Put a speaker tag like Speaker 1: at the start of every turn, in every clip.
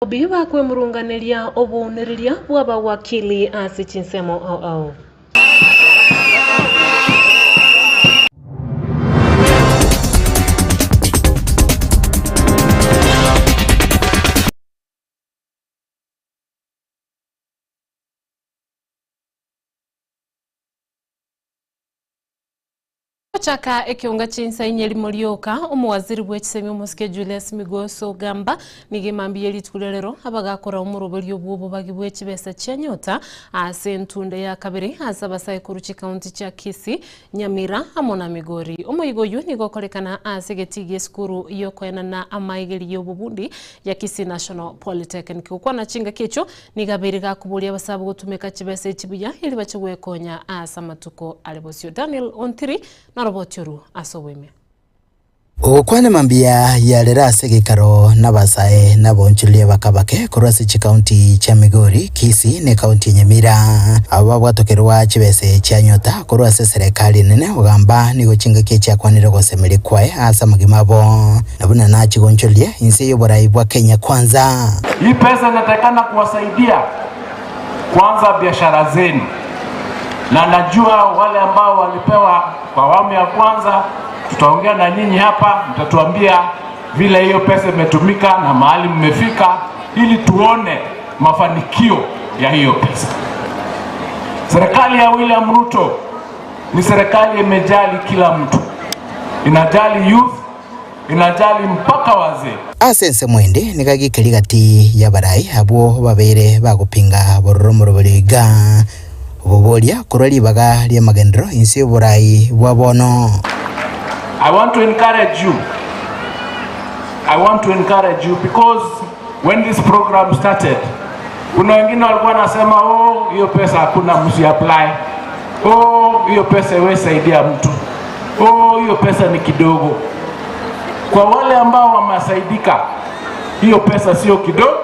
Speaker 1: Obi bakwemurunganeria obounereria bw'abawakili ase chinsemo ao ao. Gochaka ekeonga chinsa inye rimo rioka, omowaziri bw'echisemi omosike Julius Migos Ogamba nigo emambia ye rituko ria rero abagakora omoroberio bw'obobagi bwe chibesa chia Nyota ase entunde ya kabere ase abasae korwa chikaunti chia Kisii, Nyamira amo na Migori. Omoyigo oyio nigo okorekana ase egetii gi'esukuru y'okoenana amaegeri y'obobundi ya Kisii National Polytechnic. Gokwana chingaki echio Nigo abeire gakoboria abasaabo gotumeka chibesa echi buya erio bache gwekonya ase amatuko are bosio. Daniel Ontiri noroboti oru ase oboime.
Speaker 2: Ogokwana mambia yarera ase egeikaro n'abasae na abaonchoreria bakabake korwa ase chikaunti chia Migori, Kisii na ekaunti ya Nyamira. Abwo babwatokerwa chibesa chia nyota korwa ase eserekari enene ogamba nigo chingaki echiakwanire ogosemeria kwaye ase amagima abo na buna nachigonchoreria inse y'oborai bwa Kenya Kwanza.
Speaker 3: Hii pesa inatakikana kuwasaidia kuanza biashara zenu, na najua wale ambao walipewa kwa awamu ya kwanza, tutaongea na nyinyi hapa, mtatuambia vile hiyo pesa imetumika na mahali mmefika, ili tuone mafanikio ya hiyo pesa. Serikali ya William Ruto ni serikali imejali kila mtu, inajali youth, inajali mpaka wazee.
Speaker 2: Ase ensemo ende nigo agikeria gati y'abarai abwo babeire bagopinga bororo omoroberi iga, oboboria korwa ribaga ri'amagenderero inse y'oborai bwa bono.
Speaker 3: I want to encourage you. I want to encourage you because when this program started, kuna wengine walikuwa nasema oh, hiyo pesa hakuna, msi apply. Oh, hiyo pesa iwezi saidia mtu. Oh, hiyo pesa ni kidogo. Kwa wale ambao wamesaidika, hiyo pesa sio kidogo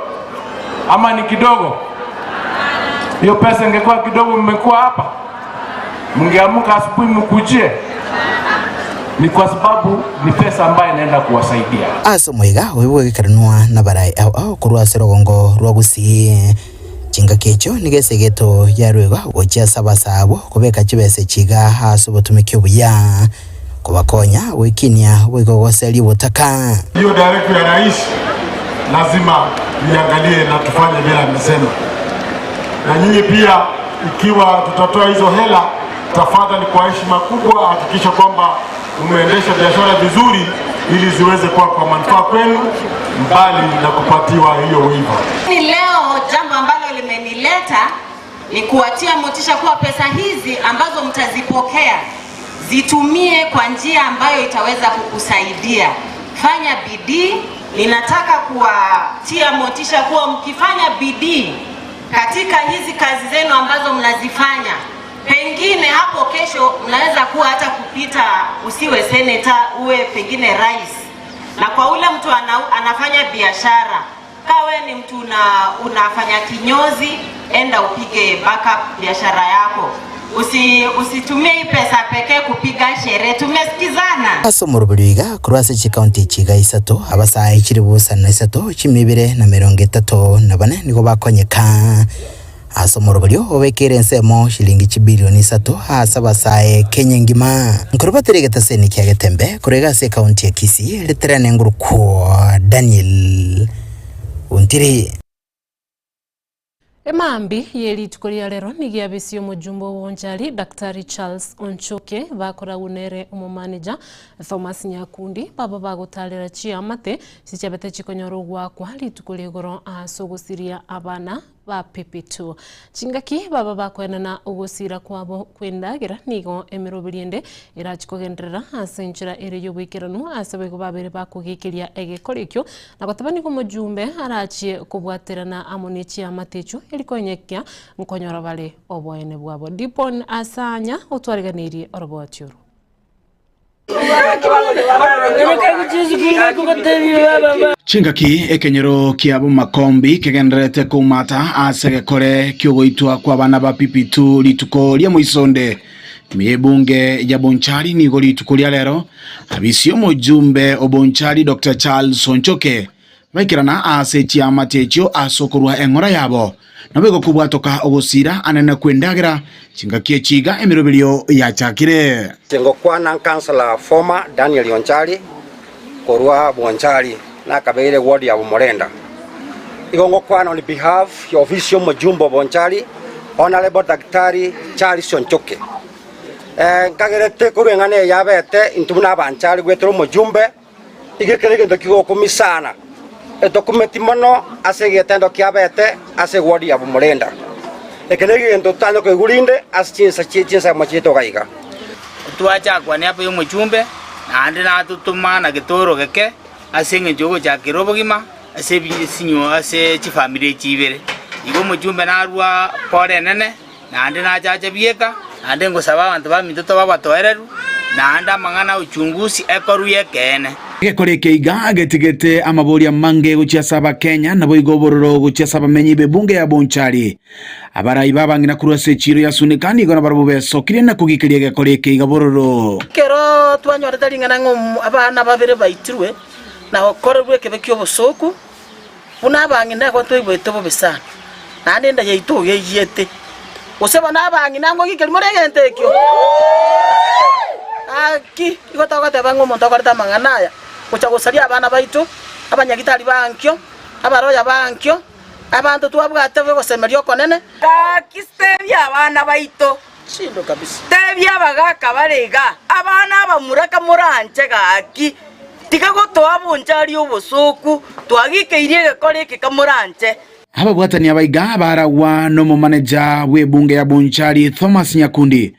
Speaker 3: ama ni kidogo? Hiyo pesa ingekuwa kidogo, mmekuwa hapa, mngeamka asubuhi mkujie. Ni kwa sababu ni pesa ambayo inaenda kuwasaidia.
Speaker 2: Ase omoiga oyo bw'egekeranwa nabarai ao ao korwa ase rogongo rwa Gusii. Chingaki echio nigo esegeto yarwegwa gochia ase abasaa abwo kobeka chibesa echi iga ase obotumiki obuya, kobakonya goikinia boigo goseria obotaka.
Speaker 4: Hiyo directive ya rais lazima tuiangalie na tufanye vile amesema. Na nyinyi pia, ikiwa tutatoa hizo hela, tafadhali kwa heshima kubwa hakikisha kwamba umeendesha biashara vizuri ili ziweze kuwa kwa manufaa kwenu, mbali na kupatiwa hiyo waiver.
Speaker 5: Ni leo jambo ambalo limenileta ni kuwatia motisha kuwa pesa hizi ambazo mtazipokea zitumie kwa njia ambayo itaweza kukusaidia. Fanya bidii. Ninataka kuwatia motisha kuwa mkifanya bidii katika hizi kazi zenu ambazo mnazifanya, pengine hapo kesho mnaweza kuwa hata kupita, usiwe seneta, uwe pengine rais. Na kwa ule mtu ana, anafanya biashara kawe ni mtu una, unafanya kinyozi, enda upige backup biashara yako. Usi, usitumie hii pesa pekee kupiga sherehe. Tumesikizana?
Speaker 2: Ase omorobori iga korwa ase chikaunti echi iga isato, abasae chilifu isano na isato, chimia ibere na merongo etato na bane nigo bakonyeka. Ase omorobori obekeire ensemo shilingi chibilioni isato ase abasae Kenya engima. Nkorwa batari egetaseni kia Getembe korwa iga ase ekaunti ya Kisii, Riterane ngorokwo Daniel Ontiri.
Speaker 1: Emambi ye rituko ria rero nigo yabesie omojumbe obonchari Daktari Charles Onchoke bakoragwa nere omomaneja Thomas Nyakundi baba bagotarera chiamate chichabete chikonyora ogwakwa rituko ria igoro ase ogosiria abana ba Pipitu. Chingaki baba bakoenana ogosiira kwabo kw'endagera nigo emeroberi ende erachi kogenderera ase enchera ere y'oboikeranu ase boigo babere bakogekeria egekora ekio na goteba nigo omojumbe arachie kobwaterana amo ne chiamate echio eri koenyekia nkonyora bare oboene bwabo. Dipon Asanya otwariganeirie oroboti oro.
Speaker 6: Chingaki ekenyoro kia Bomakombi kegendererete koumata ase egekore ki'ogoitwa kw'abana ba Pipitu rituko ria moisonde. Ime y'ebunge ya Bonchari nigo rituko ria rero abisi omojumbe o Bonchari Doctor Charles Onchoke. Baikerana aase chiamate echio ase okorua eng'ora yabo, naboigo kobwatoka ogosira anene kw'endagera, chingaki echi iga emeroberio yachakire.
Speaker 7: Ngokwana Councillor former Daniel Onchari korwa Bonchari nakabeire ward ya Bomorenda. Igo ngokwana on behalf ya ofisi y'omojumbe o Bonchari Honourable Daktari Charles Onchoke. Nkagerete korwa eng'ana eye yabete intwe buna abanchari goetera omojumbe Igo ekero egento kigokumia sana, etokumeti mono ase egetendo kiabete ase ewodi ya Bomorenda. Eke negento totanya koigwa rinde ase chinsa chie chinsemo chiaito iga iga.
Speaker 8: Twachakwa neapo y'omochumbe, naende natotoma na getoro geke ase engencho y'ogochakera obogima ase ebisinyo ase chifamiri echi ibere. Igo omochumbe narua pore enene, naende nachacha bieka, naende ngosaba abanto baminto tobe abatoereru, naende amang'ana a uchunguzi ekorwe y'ekeene.
Speaker 6: Egekora eke iga getigete amaborio amange gochia ase Abakenya, naboigo obororo gochia ase abamenyi b'ebunge ya Bonchari. Abarai b'abang'ina korwa ase echiiro ya Sunika nigo nabarabwo besokirie na kogikeria egekora eke iga bororo.
Speaker 9: Ekero twanyorete ring'ana ng'a abana babere baitirwe na gokorerwa ekebe ki'obosooku, Buna abang'ina igo toigwete bobe sana, naende enda yaito iga eyiete. Gose bono abang'ina ngogikeria more egento ekio? Gaki, igo togoteba ng'a omonto okorete amang'ana aya, gocha gosaria abana baito, abanyagitari ba ankio, abaroya ba ankio, abanto twabwate bogosemeria okonene.
Speaker 10: Gaki tebia abana baito, tebia abagaaka bare iga, abana abamura kamoranche gaki, tiga gotoa bonchari obosooku, twagikeirie egekora eke kamoranche.
Speaker 6: Ababwatani aba iga baragwa nomomaneja bw'ebunge ya Bonchari Thomas Nyakundi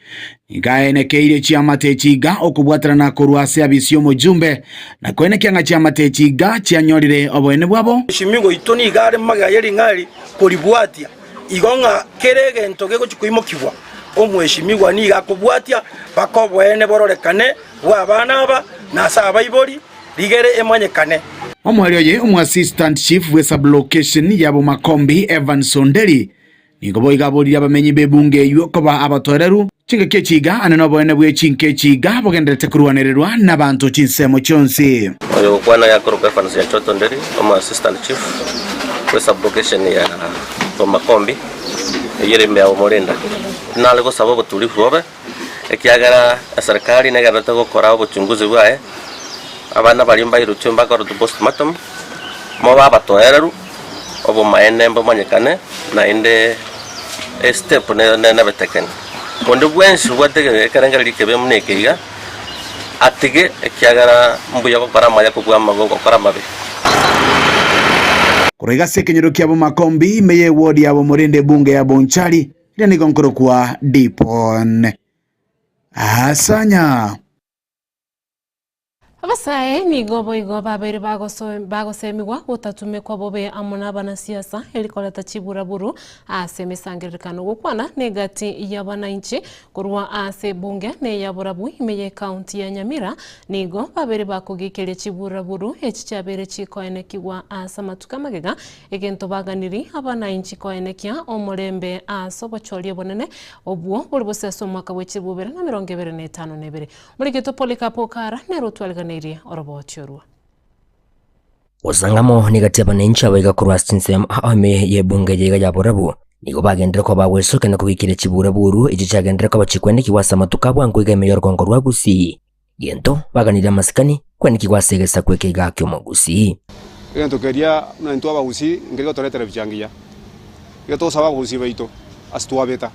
Speaker 6: nigo aenekeirie chiamate echi iga okobwaterana korwa ase abisi y'omojumbe na koenekia ng'a chiamate echi iga chianyorire oboene bwabo.
Speaker 11: Omosimigo oito nigo are magega ye ring'ana eri koribwatia. Igo ng'a kera egento gegochia koimokigwa, omwesimigwa nigo akobwatia mpaka oboene bororekane bw'abana aba, na ase abaibori, rigere emanyekane.
Speaker 6: Omoerio oye omoassistant chief bwe sublocation ya Bomakombi Evans Onderi nigo boigo aboririe abamenyi b'ebunge eywo koba abatoereru chingaki echi iga ane noboene bwe chinka echi iga bogendererete korwanererwa nabanto chinsemo chionsi.
Speaker 12: Oyo ogokwana yakorokwa Evans Nyachoto Nderi, omo assistant chief bwe sublocation ya Bomakombi eyio ere ime ya Bomorinda. Nare gosaba obotulifu bobe ekiagera eserikari negendererete gokora obochunguzi bwaye, abana baria mbairochwe mbakoretwe postmortem, mobe abatoereru, obomaene mbomanyekane naende estep nebetekani. Onde bwensi obwate ekerengererio ekebe buna eke iga, atige ekiagera mbuya gokora amaya kobua gokora amabe.
Speaker 6: Korwa iga ase ekenyoro kia Bomakombi, ime y'ewodi ya Bomorende ebunge ya Bonchari, eria nigo nkorokwa Dipon Asanya.
Speaker 1: Abasae nigo boigo babeire bagosemigwa gotatumekwa bobe amo nabanasiasa eri koreta chiburaburu ase emesangererekano gokwana negati y'abanainchi korwa ase ebunge neya borabu ime y'ecounty ya Nyamira nigo babeire bakogikeria chiburaburu echi chiabeire chikoenekigwa ase amatuko amagega egento baganiri abanainchi koenekia omorembe ase obochori obonene obwo bore bose ase omwaka bwe chibubere na 2052. Morigeto Polycarp Okara nere otwariganeirie oroboti orwo.
Speaker 13: Gosangamo negati abananchi abaiga korwa ase chinsemo ao ime y'ebunge eye iga ya Borabu nigo bagenderere koba bagwesokia na kogikera chiburaburu echi chiagenderere koba chikwendekigwa ase amatuko a bwango iga ime y'orogongo rwa Gusii. Gento baganirie amasikani kwendekigwa ase egesaku eke iga ki'omogusii.
Speaker 14: Egento keria buna intwe abagusii nkeri gotoretera ebicha engiya. Iga togosaba abagusii baito ase twabeta,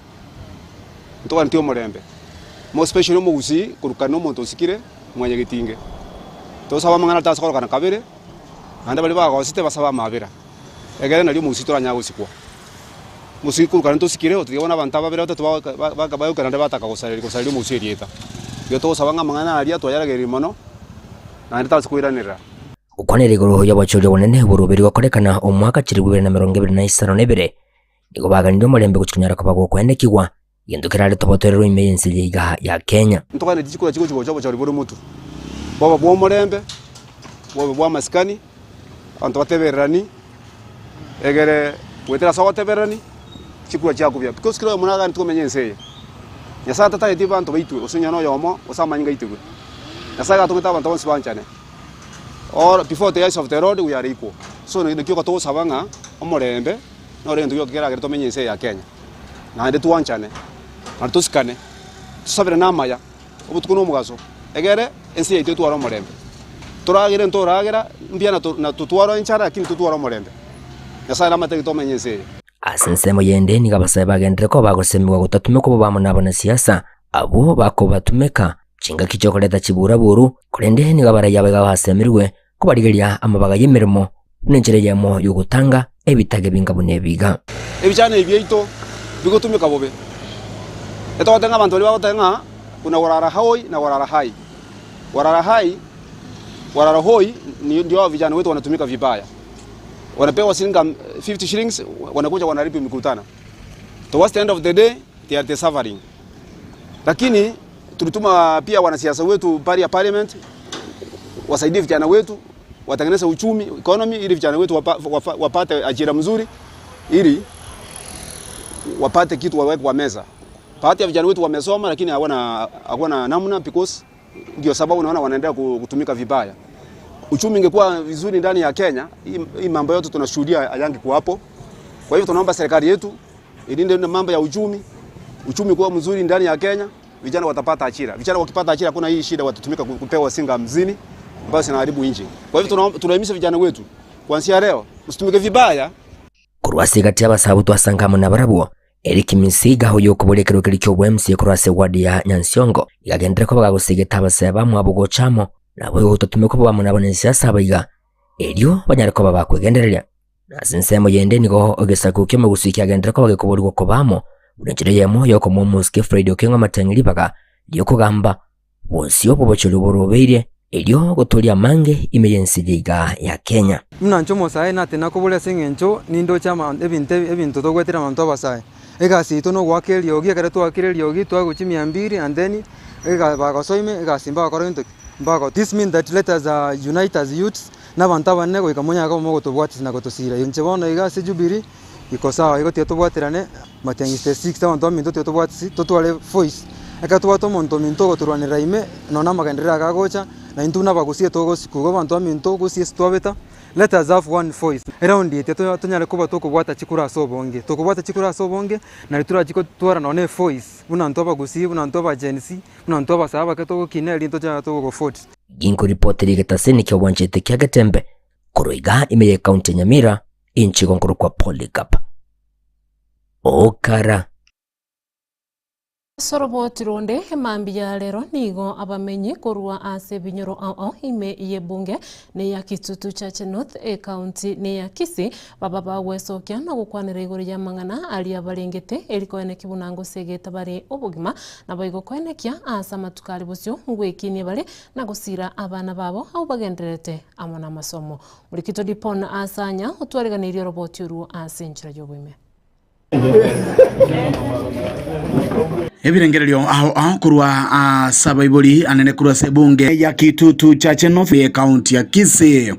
Speaker 14: ntoganetie omorembe. More especially omogusii korukana omonto osikire mwanyagetinge. Tosabe amang'ana tase korokana kabere, naende baria bagosete basabe amabera, egere nario omogusii toranyare gosikwa. Omogusii korukana tosikire otiga bono abanto aba babere batato bagoka bagoka naende bataka gosareria gosareria omogusii erieta. Igo togosaba ng'a amang'ana aria twayaragereria mono, naende tase koiranerera.
Speaker 13: Gokwanera igoro y'obochori obonene bw'oroberi gokorekana omwaka 2025, nigo baganirie omorembe gochia konyara koba gokoenekigwa. Gento kerarete obotoereru ime y'ense eye iga ya Kenya.
Speaker 14: Ntoganetie chikura chigochia gocha obochori bore motwe, bobe bw'omorembe, bobe bw'amasikani, abanto batebererani, egere goetera ase ogotebererani, chikura chiakobia. Because kera oyomo naganetie komenya ense eye. Nyasaye tatageti abanto baitwe, gose onye na oyomo, gose amanyinga aitigwe. Nyasaye iga atongete abanto bonsi banchane, all before the eyes of the Lord we are equal. So naki togosaba ng'a omorembe noro egento gioka keragere tomenye ense eye ya Kenya, naende twanchane, naende tosikane, tosaberane amaya, obotuko na omogaso, egere ense yaito etware omorembe. Toragere ntoragera, mbuya na totware enchara lakini totware omorembe. Nyasaye namatege tomenye ense eye.
Speaker 13: Ase ensemo yende nigo abasae bagenderere koba bagosemigwa gotatumekwa bobe amo nabanasiasa abwo bakobatumeka chingaki chi'okoreta chiburaburu, korende nigo abaraiyo abaiga basemirwe kobarigeria amabaga y'emeremo buna enchera eyemo y'ogotanga ebitage binga buna ebiga.
Speaker 14: Ebichano ebi biaito bigotumeka bobe. Etogoteba ng'a abanto baria bagoteba ng'a buna gorara hoi na gorara hai. Gorara hai, gorara hoi ndio vijana wetu wanatumika vibaya. Wanapewa shilingi 50 shillings wanakuja wanaharibu mikutano. Towards the end of the day they are the suffering. Lakini tulituma pia wanasiasa wetu pale ya parliament wasaidie vijana wetu watengeneze uchumi economy, ili vijana wetu wapate ajira mzuri, ili wapate kitu waweke kwa meza. Baadhi ya vijana wetu wamesoma, lakini hawana hawana namna because ndio sababu unaona wanaendelea kutumika vibaya. Uchumi ingekuwa vizuri ndani ya Kenya, hii mambo yote tunashuhudia hayangekuwa hapo. Kwa hivyo tunaomba serikali yetu ilinde mambo ya uchumi, uchumi kuwa mzuri ndani ya Kenya, vijana watapata ajira. Vijana wakipata ajira, hakuna hii shida watatumika kupewa singa hamsini ambayo zinaharibu nchi. Kwa hivyo tunahimiza vijana wetu kuanzia leo msitumike vibaya.
Speaker 13: Korwa ase egati y'abasaabo twasanga amo nabarabwo, Eric Misiga oyo okoboria ekero keria ki'obo MC korwa ase ward ya Nyansiongo, iga agenderere koba gagosegeta abasae bamwabo gocha amo, naboigo gotatumekwa bobe amo nabanasiasa abaiga, erio banyare koba bakwegendereria. Na ase ensemo yende nigo egesaku ki'omogusii kiagenderere koba gekoborigwa koba amo, buna enchera eyemo y'okomoa omosike Fred Okengo amatang'ani ribaga ri'okogamba bosio bw'obochori oborobeirie, erio gotoria amange ime y'ense eye iga ya Kenya.
Speaker 15: Buna inche omosae nate nakoboria ase eng'encho nindoche ama ebinto ebinto togwetera abanto abasae. Egasi yaito nogoaka eriogi, ekero twaakire eriogi twagochia chimia mbiri and then ega bagosoime egasi mbagokora gento ki? Mbago this mean that let us unite as youths na abanto abanene goika monyare koba mogotobwatisia na gotosira. Inche bono iga ase Jubilee iko sawa igo tiga tobwaterane Matiang'i stage six abanto baminto tiga tobwatisi totware voice. Ekero tobwate omonto ominto ogotorwanerera ime nonya amagenderero aya agocha na intwe buna abagusie togosukwa. Igo abanto baminto gusii ase twabeta let us have one voice. Eround eye tiga tonyare koba tokobwata chikura ase obonge. Tokobwata chikura ase obonge nari torachi gotwara nonya na evoice buna intwe abagusii buna intwe aba-Gen Z buna intwe abasae abake togokina erinde tochake togo vote.
Speaker 13: Ginkoripotera egetaseni ki'obwanchete kia Getembe korwa igaa ime y'Ekaunti ya Nyamira, inche igo nkorokwa Polycarp Okara.
Speaker 1: Ase oroboti ronde, emambia ya rero nigo abamenyi korwa ase ebinyoro ao ao ime y'ebunge neya Kitutu Chache North, ecounty neya Kisii baba bagwesokia na gokwanera igoro y'amang'ana aria barengete eri koenekia buna ngosegeta bare obogima naboigo koenekia ase amatuko are bosio ngwekinie bare na gosira abana babo abwo bagendererete amo namasomo. Murikito Dipon Asanya otwariganeirie oroboti orwo ase enchera y'oboime.
Speaker 6: Ebirengererio ao ao korwa ase abaibori anene korwa ase ebunge ya Kitutu Chache North ekaunti ya Kisii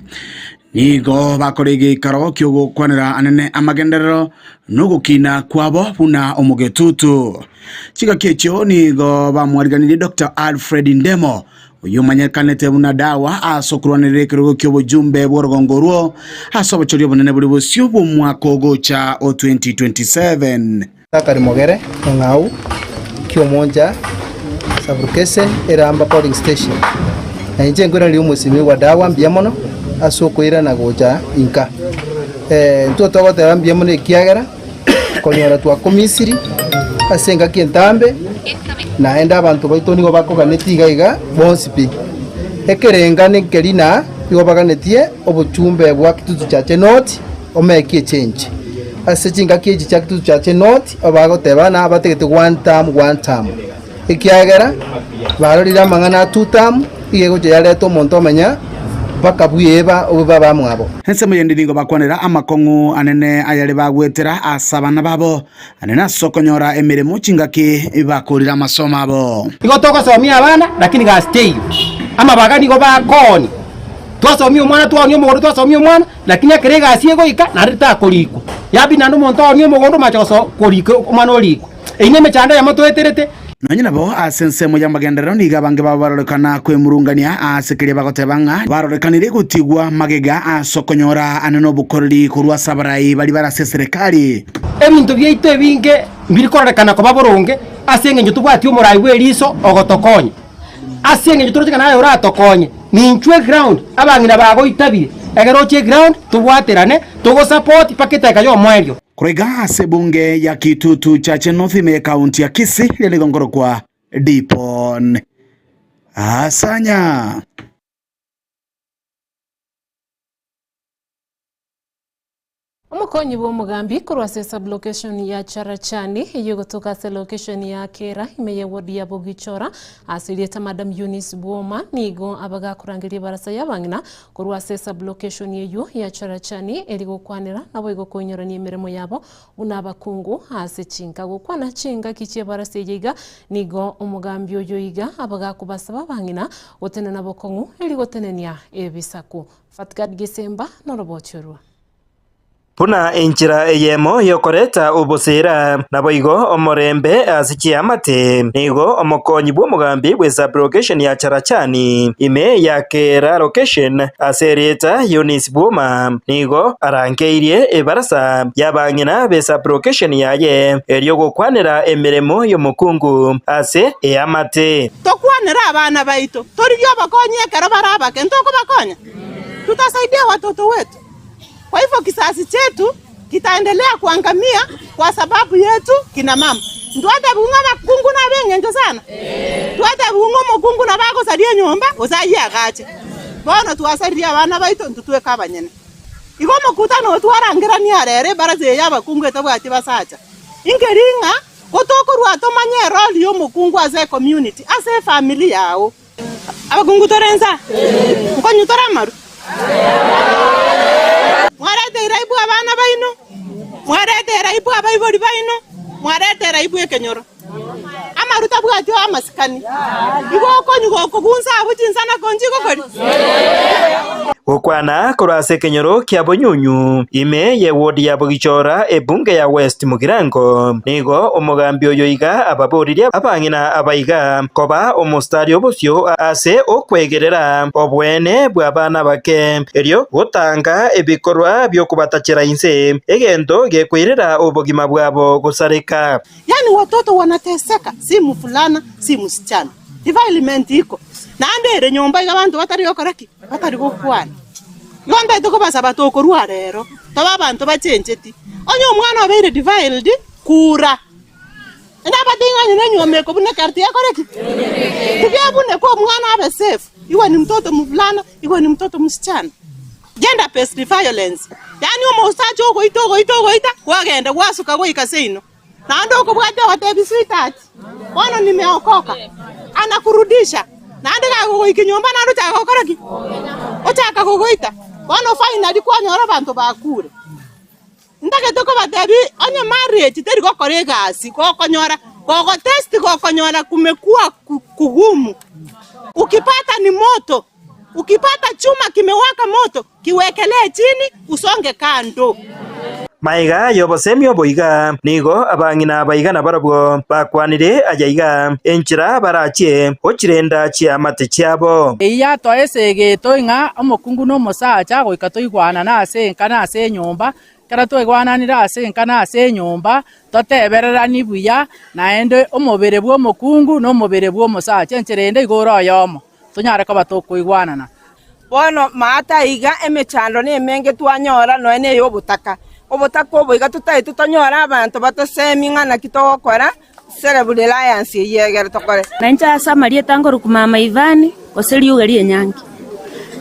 Speaker 6: nigo bakora egeikaro ki'ogokwanera anene amagenderero na ogokina kwabo buna omogetutu. Chingaki echio nigo bamwariganirie Doctor Alfred Ndemo Oyio omanyekanete buna Dawa ase okorwanerera ekerogo ki'obojumbe bw'orogongo orwo ase obochori obonene bore bosio bw'omwaka ogocha o 2027.
Speaker 16: Zachary Mogere, Ong'au, Kiomoncha, Sub-location, Eramba polling station. Na inche nkoiraneria omwesimigwa Dawa mbuya mono ase okoirana gocha inka. Intwe togoteba mbuya mono ekiagera konyora twakomisiri ase engaki entambe, naende abanto baito nigo bakoganetie iga iga bonsi pi. Ekerengano nkeri na nigo baganetie obochumbe bwa Kitutu Chache North omekie echange. Ase chingaki echi chia Kitutu Chache North abagoteba na abatagete one term one term. Ekiagera barorire amang'ana a two term iga egocha yareta omonto omenya mpaka bweba obe abamwabo.
Speaker 6: Ensemo yende nigo bakwanera amakong'u anene ayare bagwetera ase abana babo, anene ase okonyora emeremo chingaki bakorire amasomo abo.
Speaker 17: Igo togosomia abana lakini gasi teiyo. Amabaga nigo bakoonia. Twasomia omwana twaonia omogondo twasomia omwana lakini ekero egasi egoika naende takorikwa. Yabidi naende omonto aonie omogondo omache goso korika omwana orikwe. Eyio nemechando eyemo toeterete.
Speaker 6: Nonye nabo ase ensemo y'amagenderero nigo abange babo barorekana kwemurungania ase keria bagoteba ng'a barorekanire gotigwa magega ase okonyora ane nobokoreri korwa ase abarai baria bare ase eserekari.
Speaker 17: Ebinto biaito ebinge mbiri kororekana koba boronge ase engencho tobwati omorai bw'eriso ogotokonya. Ase engencho toroche ng'a naye oratokonye, ninchwe eground, abang'ina bagoitabire, ekero oche eground tobwaterane, togosupport mpaka edageka y'omoerio.
Speaker 6: Korwa iga ase ebunge ya Kitutu Chache North ime y'ekaunti ya Kisii riria nigo nkorokwa Dipon Asanya.
Speaker 1: Omokonyi bw'omogambi korwa ase sub-location ya Charachani eyio egotoka ase location ya Kera ime ye ward ya Bogichora ase erieta Madam Eunice Bwoma nigo abagakorangeria ebarasa y'abang'ina korwa ase sub-location eyio ya Charachani eri gokwanera naboigo koinyorania emeremo yabo buna abakungu ase chinka. Gokwana chingaki chi'ebarasa eye iga nigo omogambi oyo iga abagakobasaba abang'ina gotenena bokong'u eri gotenenia ebisaku. Fatgad Gisemba noroboti orwo.
Speaker 18: Buna enchera eyemo y'okoreta oboseera, naboigo omorembe ase chiamate, nigo omokonyi bw'omogambi bwe sub-location ya Charachani, ime ya kera location ase erieta Eunice Bwoma, nigo arangeirie ebarasa y'abang'ina be sub-location yaye erio gokwanera emeremo y'omokungu ase eamate.
Speaker 19: Tokwanere abana baito, torigie obokonyi ekero bare abake, ntokobakonya? Tutasaidia watoto wetu? Kwa hivyo kizazi chetu kitaendelea kuangamia kwa sababu yetu kina mama. Ntwatebiwu ng'a abakungu nabe eng'encho sana? Twatebiwu ng'a omokungu nabo agosaria enyomba gose ayie agache. Bono twasaririe abana baito intwe tweka abanyene. Igo omokutano oyo twarangeranie are ere ebaraza eye y'abakungu etabwati basacha. Inkeri ng'a gotokorwa tomanye erole y'omokungu ase ecommunity, ase efamiri yao. Abakungu tore inse, nkonywa tore amaru? Mwareteire aibu abana baino, mwareteire aibu abaibori baino, mwareteire aibu ekenyoro. Amaru tabwati amasikani, igo okonywa gokogunsa abwo chinsana konchi gokori.
Speaker 18: Gokwana korwa ase ekenyoro kia Bonyunyu, ime ye ward ya Bogichora, ebunge ya West Mugirango, nigo omogambi oyo iga ababoririe abang'ina abaiga koba omostari obosio ase okwegerera oboene bw'abana abake, erio gotanga ebikorwa bi'okobatachera inse, egento gekoirera obogima bwabo gosareka.
Speaker 19: Yaani watoto wanateseka, si mvulana si msichana. Defilement iko. Naende ere nyomba iga abanto batari gokora ki? Batari gokwana. Igo ntaete kobasaba tokorwa rero, tobe abanto bachencheti. Onye omwana obeire defiled, kura. Naende abatebi ng'a onye nenyuomo ekobuneka ere tiyakore ki? Tigebuneka omwana abe safe, iwe ni mtoto mvulana, iwe ni mtoto msichana. Gender based violence, yaani omosacha ogoita ogoita ogoita, kwagenda gwasuka goika seino. Naende okobwatia ogotebi sweetheart, bono nimeokoka, anakurudisha, naende gakogoika nyomba naende ochaka gokora ki? Ochaka kogoita. Bono finally kwanyora abanto bakure. Ntagete kobatebi onye marriage teri gokora egasi, gokonyora gogotest gokonyora kumekua kugumu, ukipata ni moto, ukipata chuma kimewaka moto, kiwekelee chini usonge kando.
Speaker 18: Magega y'obosemi obo iga, nigo abang'ina aba iga nabarabwo bakwanire aya iga, enchera barachie gochirenda chiamate chiabo.
Speaker 20: Eyio yatoa esegeto ng'a omokungu na omosacha goika toigwanane ase enka na ase enyomba, ekero twaigwananire ase enka na ase enyomba, totebereranie buya, naende omobere bw'omokungu na omobere bw'omosacha enchera ende igo ore oyomo, tonyare koba tokoigwanana.
Speaker 21: Bono maate iga emechando nemenge twanyora nonya ney'obotaka. Obotaka obo iga totaete tonyore abanto batosemi ng'a naki togokora self reliance eyio egere tokore.
Speaker 22: Nainche ase amarieta nkorokwa Mama Ivani, gose riuga ri'enyangi.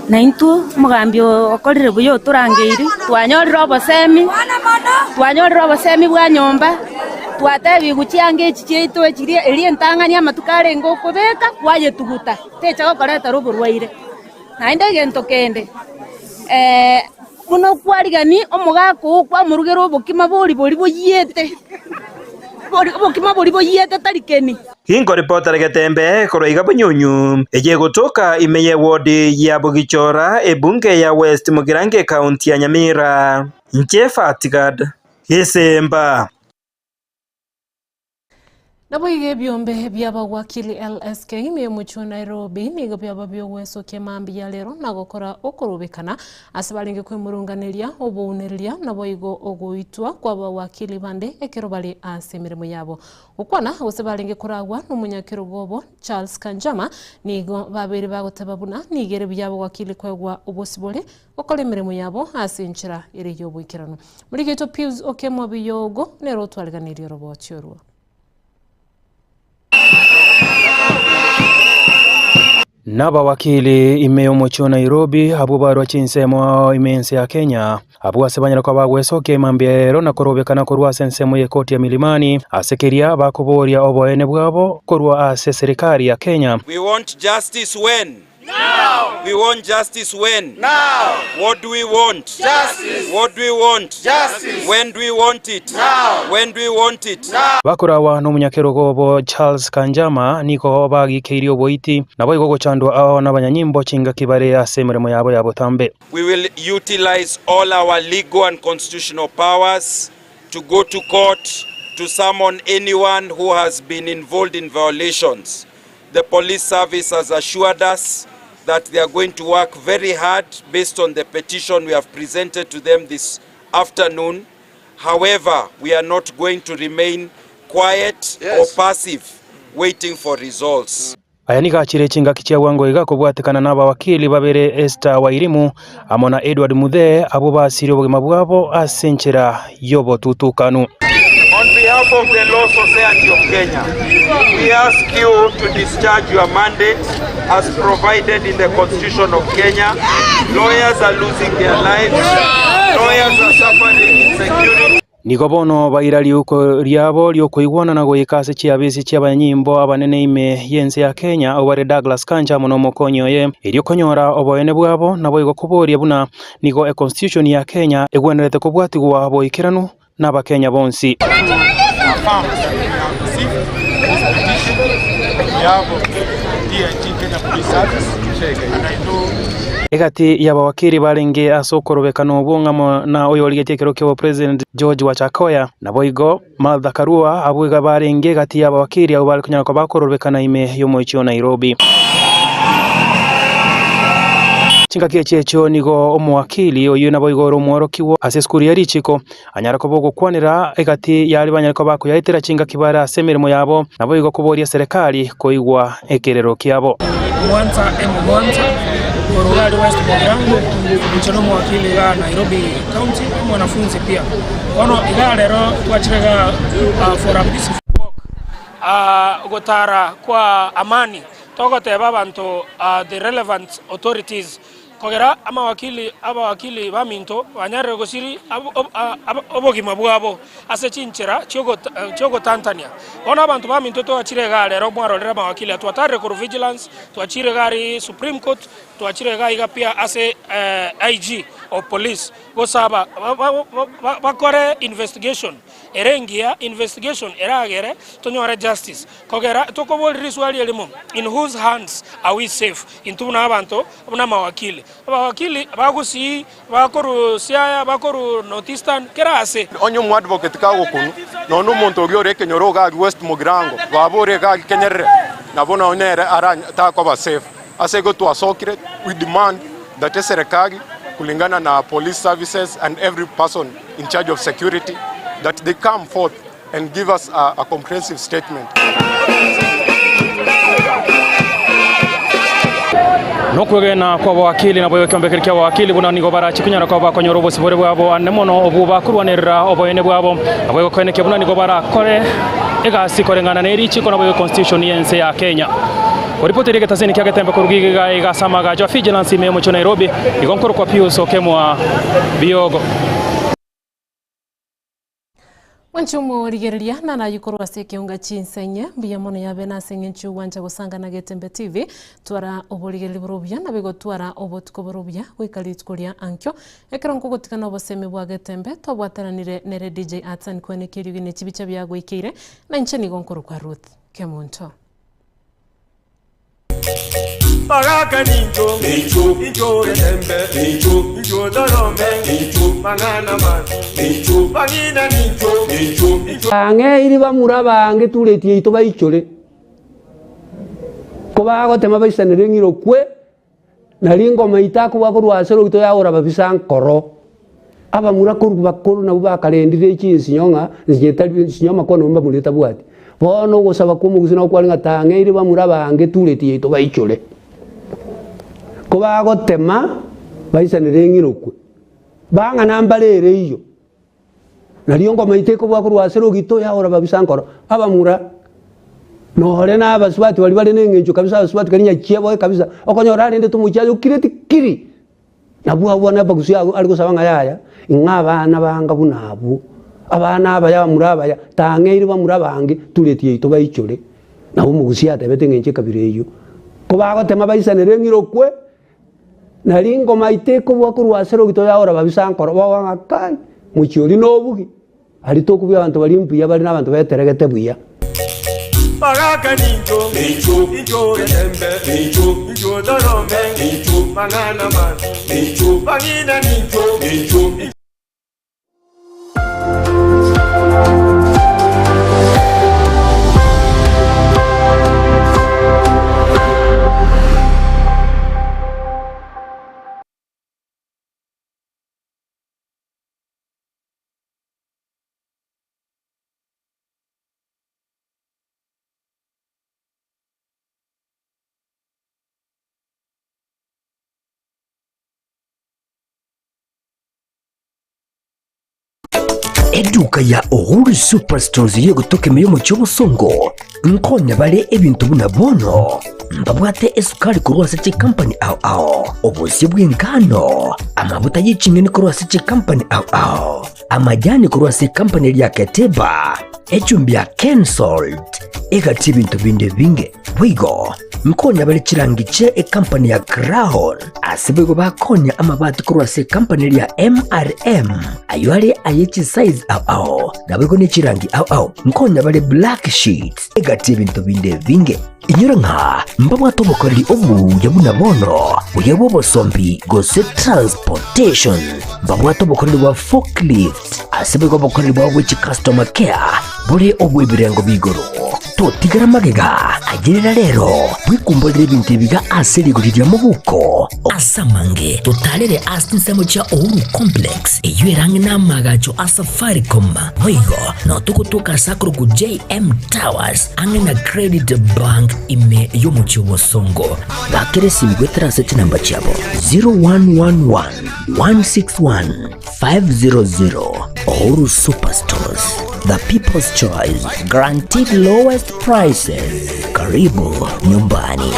Speaker 22: Naintwe omogambi okorire buya otorangeiri, twanyorire obosemi, twanyorire obosemi bwa nyomba, twatebigwe chianga echi chiaito echiria eria entang'ani amatuko arenge okobeka kwayetuguta, techa gokoretera oborwaire. Naende egento kende, buna okwarigani omogaka oo kwamorugera obokima boria boria boyiete, obokima boria boyiete tari keni.
Speaker 18: Inkoripotera getembe korwa iga Bunyunyu, eye egotoka ime ye ward ya Bogichora, ebunge ya West Mugirango ekaunti ya Nyamira. Inche Fatgad Gesemba.
Speaker 1: Naboigo ebiombe bi'abawakili LSK ime y'omochie o Nairobi nigo biaba bi'ogwesokia mambia ya rero na gokora okorobekana ase barenge kwemurunganeria obounereria naboigo ogoitwa kw'abawakili bande ekero bare ase emeremo yabo. Gokwana gose barenge koragwa nomonyakerogo obo Charles Kanjama nigo babeire bagoteba buna nigo ere buya abawakili koegwa obosibore gokora emeremo yabo ase enchera ere y'oboikeranu. Morigeto Pius Okemwa Biyogo nere otwariganirie oroboti orwo.
Speaker 3: Nabawakili ime y'omochie o Nairobi abwo barwa chinsemo ime y'ense ya Kenya, abwo ase banyare koba bagwesokia emambia ero na korobekana korwa ase ensemo y'ekoti ya Milimani ase keria bakoboria oboene bwabo korwa ase serikali ya Kenya.
Speaker 4: We want justice when? Now! We want justice when? Now! What do we want? Justice! What do we want? Justice! When do we want it? Now! When do we want it? Now!
Speaker 3: Bakorawa nomonyakerogo obo Charles Kanjama nigo bagikeirie oboiti, naboigo gochandwa ao nabanyanyimbo chingaki bare ase emeremo yabo ya botambe.
Speaker 4: We will utilize all our legal and constitutional powers to go to court to summon anyone who has been involved in violations. The police service has assured us that they are going to work very hard based on the petition we have presented to them this afternoon. However, we are not going to remain quiet yes. or passive waiting for results.
Speaker 3: Aya nigo achire chingaki chia bwango iga kobwatekana nabawakili babere Esther Wairimu amo na Edward Muthee abwo basirie obogima bwabo ase enchera y'obotutukanu.
Speaker 4: On behalf of the Law Society of Kenya, we ask you to discharge your mandate as provided in the Constitution of Kenya. Lawyers are losing their lives. Lawyers are suffering insecurity.
Speaker 3: Nigo bono baira riuko riabo ri'okoigwana na goika ase chiabisi chi'abanyanyimbo abanene ime y'ense ya Kenya, abwo bare Douglas Kanja amo nomokonyi oye, erio konyora oboene bwabo, naboigo koboria buna nigo econstitution ya Kenya egwenerete kobwatigwa boikeranu n'Abakenya bonsi. Egati y'abawakiri barenge ase okorobekana obwo ng'amo na oyorigetie ekero ki'obopresident George Wajackoyah, naboigo Martha Karua, abwo iga barenge egati y'abawakiri abwo bare konyara koba bakorobekana ime y'omochie o Nairobi. Chingaki echi echio nigo omowakili oyio naboigo ore omworokigwa ase esukuru ye richiko anyare koba ogokwanera egati y'aria banyare koba bakoyaetera chingaki bare ase emeremo yabo, naboigo koboria eserekari koigwa ekerero kiabo.
Speaker 5: Mwansa M. Mwansa, korwa iga aria West Mugirango, inche nomowakili iga Nairobi County, omwanafunzi pia. Bono iga rero twachire iga for a peaceful walk, gotara kwa amani, togoteba abanto the relevant authorities Kogera amawakili abawakili baminto banyarire gosiria obogima bwabo ase chinchera chi'ogotantania. Bono abanto baminto twachire igaa rero mwarorire amawakili aya, twatarire korwa Vigilance, twachire iga aria Supreme Court, twachire iga iga pia ase IG of Police gosaba bakore investigation ere engiya, investigation eragere tonyore justice. Kogera tokoboria riswali erimo, in whose hands are we safe? Intwe buna abanto, buna amawakili. Abawakili ba Gusii, bakorwa Siaya, bakorwa North Eastern, kera ase.
Speaker 23: Onye omoadvocate kagokunwa, nonya omonto oria ore ekenyoro iga aria West Mugirango, baba ore iga aria Kenyerere, nabo nonya ere ara takoba safe. Ase igo twasokire, we demand that eserekari kulingana na police services and every person in charge of security that they come forth and give us a, a comprehensive statement.
Speaker 3: Nokwegena kw'abawakili naboigo ekeombe keria ki'abawakili buna nigo barache konyara koba bakonyora obosibore bwabo ande mono obwo bakorwanerera oboene bwabo, naboigo koenekia buna nigo barakore egasi koreng'ana ne richiko naboigo econstitution y'ense ya Kenya. Koripoti eria egetaseni kia Getembe korwa iga iga ase amagacho a Vigilance ime y'omochie o Nairobi, igo nkorokwa Pius Okemwa Biogo.
Speaker 1: Mwanche omorigereria narayi korwa ase ekeonga chinsenye mbuya mono yabe nase eng'encho y'ogwancha gosangana Getembe TV twara oborigereria bore obuya nabo igotwara obotuko bore obuya goika rituko ria ankio ekero nkogotigana obosemi bwa Getembe twabwatananire nere DJ Atsan kweneki eriogi ne chibicha biagoikeire na inche nigo nkorokwa Ruth Kemunto.
Speaker 2: Baraka nincho, nincho, nincho getembe, nincho, nincho torome, nincho, mang'ana masi, nincho, bang'ina nincho, nincho, nincho.
Speaker 7: Ang'eiri bamura bange tureti yaito baichore, kobagotema baisanere ng'iro kwe, Nario engoma itakobua korwa ase rogito yaora babisa nkoro. Abamura korwa bakoro nabwo bakarendire chinsinyo ng'a nsinyo etari nsinyo amakono mbamura etabwati. Bono ogosaba kw'omogusii nabo kware ng'a tang'eire bamura abange tureti yaito baichore. Kobagotema baisanere eng'inokwe, bang'ana mbare ere eyio. Nario engoma yaito ekobua korwa ase rogito yaora babisa nkoro. Abamura nore na abasubati baria bare na eng'encho kabisa abasubati karia nyachieboe kabisa, okonyora arendete omochie aye okireti kiri. Nabwo abwo bono abagusu abwo are gosaba ng'a yaya, ing'a abana banga buna abwo, abana abaya abamura abaya, tang'eire bamura abange tureti yaito baichore. Nabo omogusi atebete eng'encho ekabira eyio. Kobagotema baisanere eng'irokwe. Na ringoma itekobua korwa ase rogito yaora babisa nkoro, bogoa ng'a kai, mochie oria nobugi, aria tokobua abanto baria mbuya bare nabanto beteregete buya.
Speaker 2: Baraka nincho, nincho, nincho getembe, nincho, nincho torome, nincho, mang'ana masi, nincho, bang'ina nincho, nincho, nincho.
Speaker 8: Eduka ya Uhuru Superstores y'ogotoka ime y'omochie obosongo nkonya bare ebinto buna bono mbabwate esukari korwa ase chikampani ao ao, obosie bw'engano, amabuta ye ching'eni korwa ase chikampani ao ao, amajani korwa ase ekampani eria ya Keteba, echumbi ya Kensalt, egati ebinto binde ebinge. Boigo nkonya bare chirangi chie ekampani ya Crown, ase boigo bakonya amabati korwa ase ekampani eria ya MRM, ayio are aye chisize ao ao, naboigo ne chirangi ao ao. Nkonya bare black sheets, egati ebinto binde ebinge. Inyora ng'a mbabwate obokoreri obuya buna bono, buya bw'obosombi gose transportation. Mbabwate obokoreri bwa forklift, ase boigo obokoreri bwabo bwe chicustomer care bore obw'ebirengo b'igoro. Totigera magega, ayerera rero, bwekumborere ebinto ebiga ase rigori ria mobuko. Ase amange, totarere ase chinsemo chia Uhuru Complex, eyio ere ang'e n'amaagacho a Safaricom. Boigo, nao togotoka ase akorokwa JM Towers, ang'e na Credit Bank ime y'omochie o Bosongo. Bakera esimi goetera ase chinamba chiabo 0111 161 500 Uhuru Superstores, the people's choice, guaranteed lowest prices. Karibu nyumbani.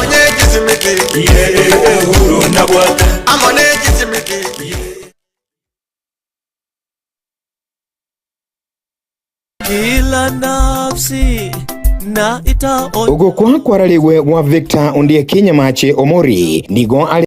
Speaker 24: Kila nafsi na itaonja
Speaker 25: Ogokwa kwararigwe gwa Victor Ondieki Nyamache Omori nigo are.